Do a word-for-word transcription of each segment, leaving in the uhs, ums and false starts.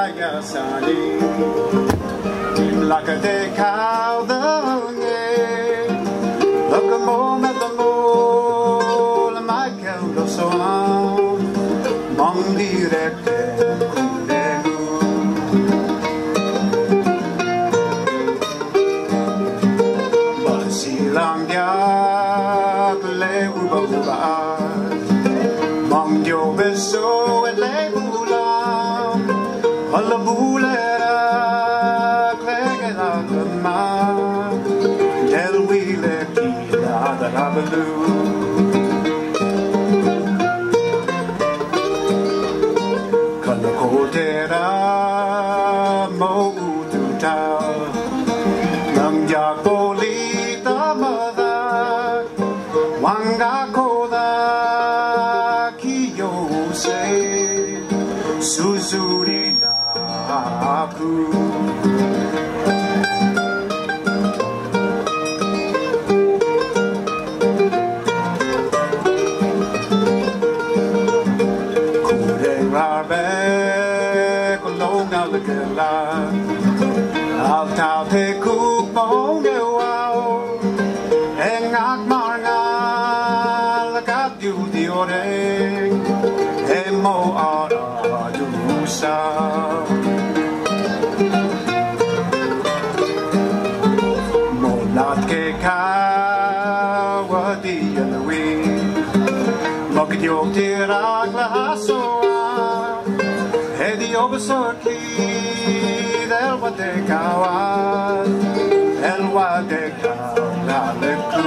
Ia sani, im lak de kau dengei, lak mo me te mo le Michael Lozano, mong dirrek e kudengei. Basilang diak le ubak-ubak, mong di obeso e le bulang, a le bulera klengela kema, del wileki la da la belu. Kala kotera mo tutau, ng diak bo lita mada, wang a koda kiyosei, suzuri na aku. Kudeng rabe kolong a lekelang, alta te kuk mong e wau, e ngak mar ngal ka diu dioreng, e mo a a dusa. Mo lat ke kau a di a lui, mo ke diok tirak la soa, e di obesor ki del ua de kau a, el ua de kau a leku.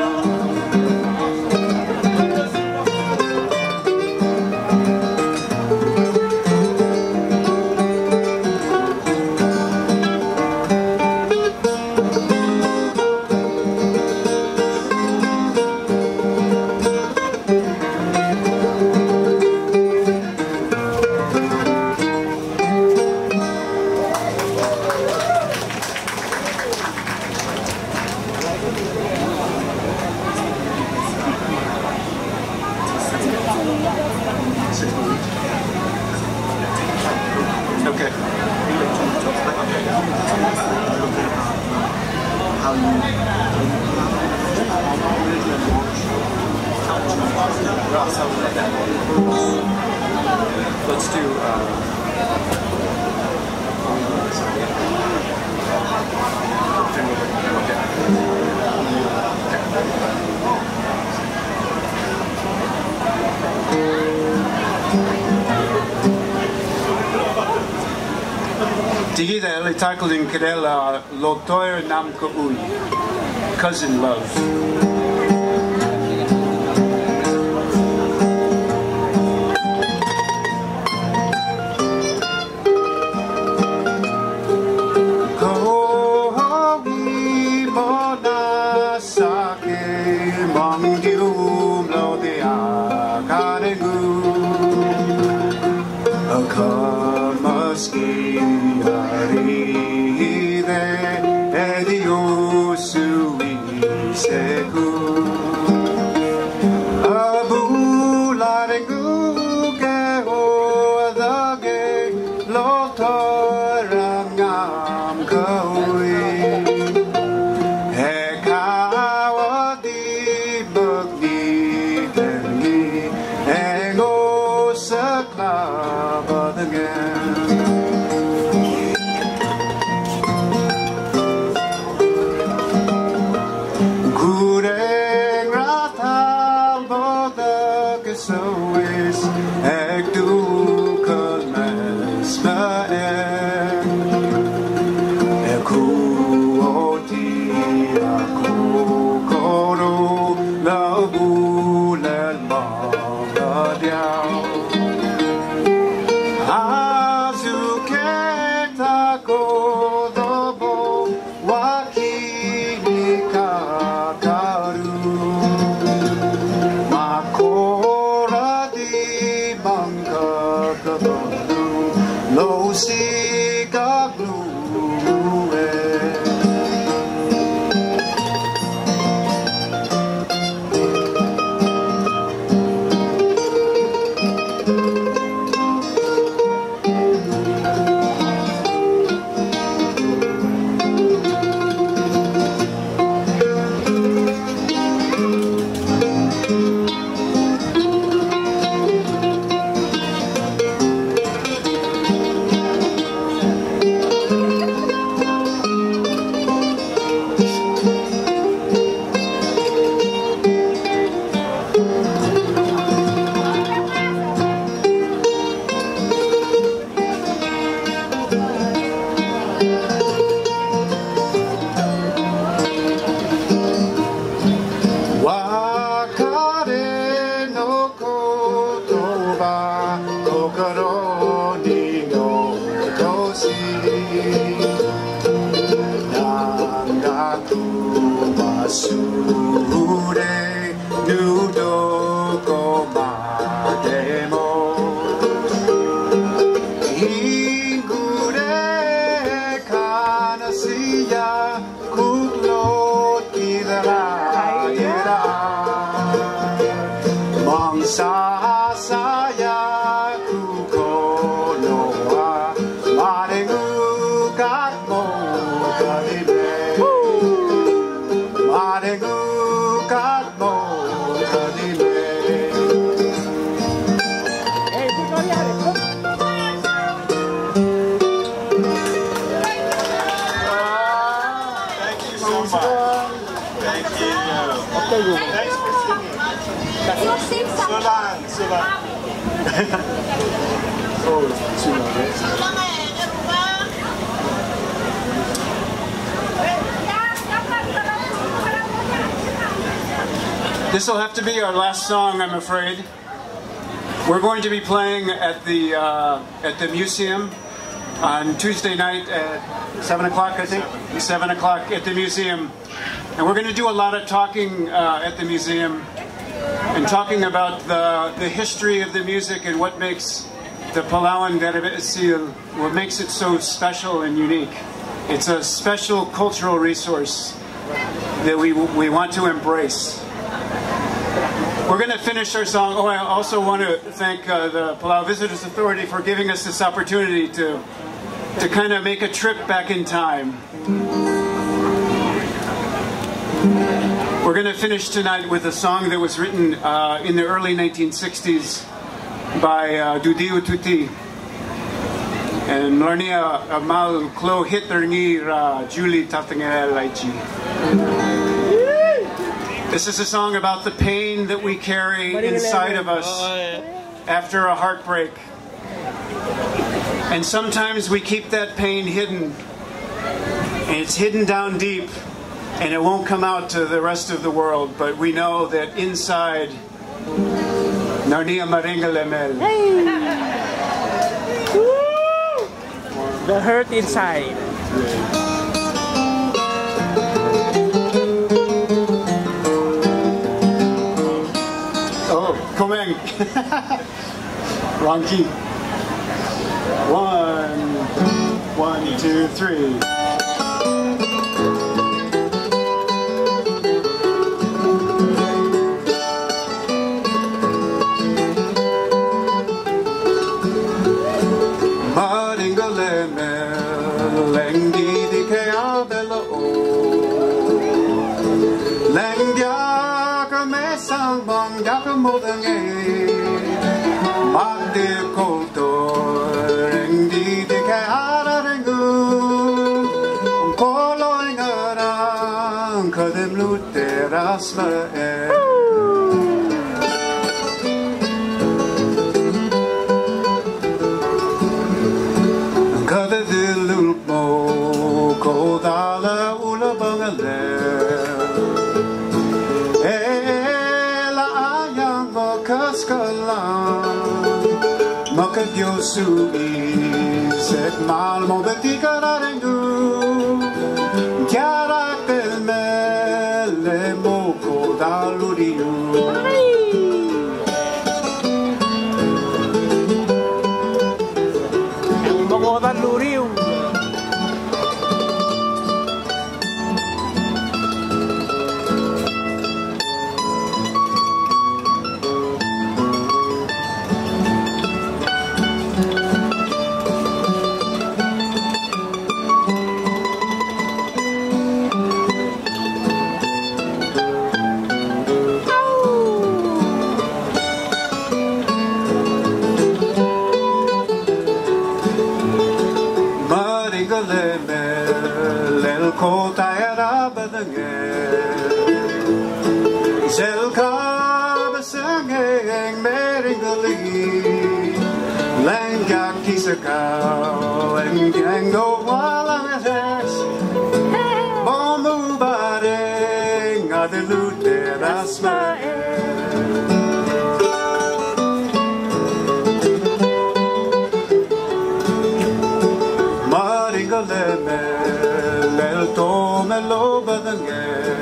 Okay. Let's do, uh, Tia kid el title er ngii el, uh, Lotoir Nam Keui, Cousin Love. Ko bona sake mang dium lo dia karengu. Ka maski a ride e di osui seku. A bula rengu ke o dake lotoir a ngam keui. E kau a di mekngit er ngii e ngosek a bedengem. Kureng er a talbot a kesouis, e kdu kel mes me e. E ku oti a kokoro el bulel me a diau. A suke ta ko dobo ua ki ni kakaru. Me a kora di mengkekebelu el osiik a klungel. Thank you so much. Thank you. Thanks for singing. Sulang, sulang. Oh, sulang, right? This will have to be our last song, I'm afraid. We're going to be playing at the, uh, at the museum on Tuesday night at seven o'clock, I think? Seven o'clock at the museum. And we're going to do a lot of talking, uh, at the museum and talking about the, the history of the music and what makes the Palauan Garabee Tsil, what makes it so special and unique. It's a special cultural resource that we, we want to embrace. We're going to finish our song. Oh, I also want to thank, uh, the Palau Visitors Authority for giving us this opportunity to, to kind of make a trip back in time. We're going to finish tonight with a song that was written, uh, in the early nineteen sixties by, uh, Dudiu Tuti. And Mlarnia, uh, Mal Klo Hit er ngii er a Julie Tatengel Aichi. This is a song about the pain that we carry inside of us after a heartbreak. And sometimes we keep that pain hidden. And it's hidden down deep, and it won't come out to the rest of the world, but we know that inside, Narnia Maringalemel. Hey! Woo! The hurt inside. Oh, komeng. Wrong key. One, one, two, three. Maringalemel, leng di di kea belo. Leng diak a mesang bong diak a modengei. Mak di kultur, leng di di kea rarengul. Koloi ngerang, kedem luteras me. Kede dilul mo kodala ulabangalel. Ela ayang mo kaskalang. Makadiosu isek mal mo betika rarengdu. Kiara telmele mo kodaluriu. Maringalemel el kota er a bedengel. Sel kabesengeng meringelii. Lengkak kisekau, lengkak ngowalang. Kelemel el tomel obedengei.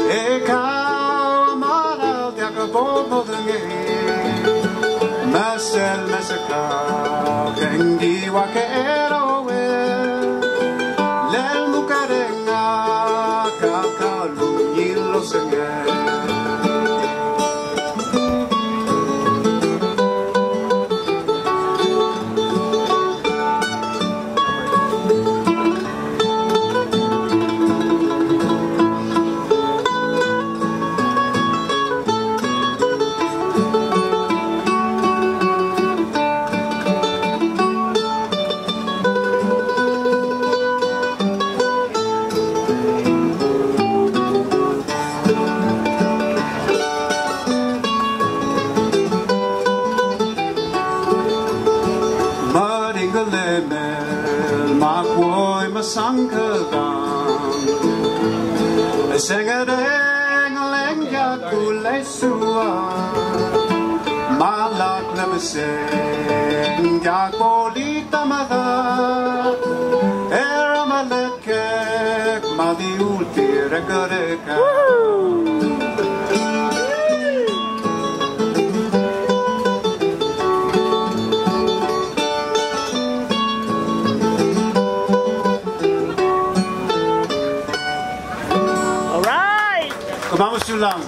E kau a mera el diak bo modengei. Me sel meskak e ng di ua ke er a uel. Le lmukerang a kau a ungil osengel. Meringelemel me ak uoi mesang kedang. Sengereng leng diak kulai sua. Me a lak lebeseng diak bo litamada. Er a melekek me a di ultirekerek. All right. Kemam a sulang.